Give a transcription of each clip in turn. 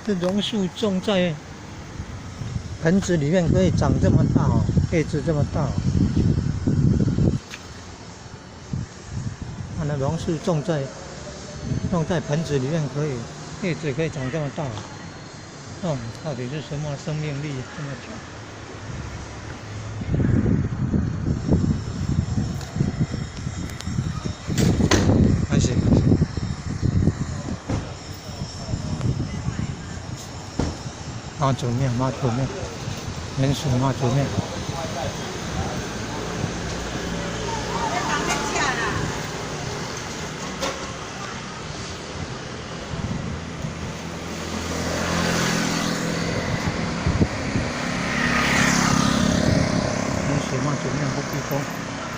這榕樹種在盆子裡面可以長這麼大哦，葉子這麼大哦。啊，那榕樹種在盆子裡面可以，葉子可以長這麼大哦。哦，到底是什麼生命力這麼強？開始。媽祖廟，媽祖廟，鹽水媽祖廟。鹽水媽祖廟福地宮，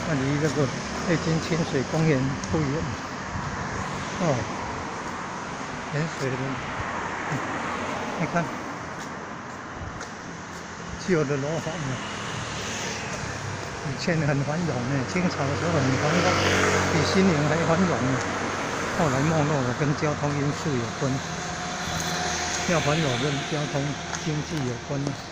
那離這個內金清水公園不遠。哦，鹽水的，你看。舊的樓房呢，以前很繁榮呢，清朝的時候很繁榮，比新營還繁榮呢。後來沒落了，跟交通因素有關。要繁榮跟交通經濟有關。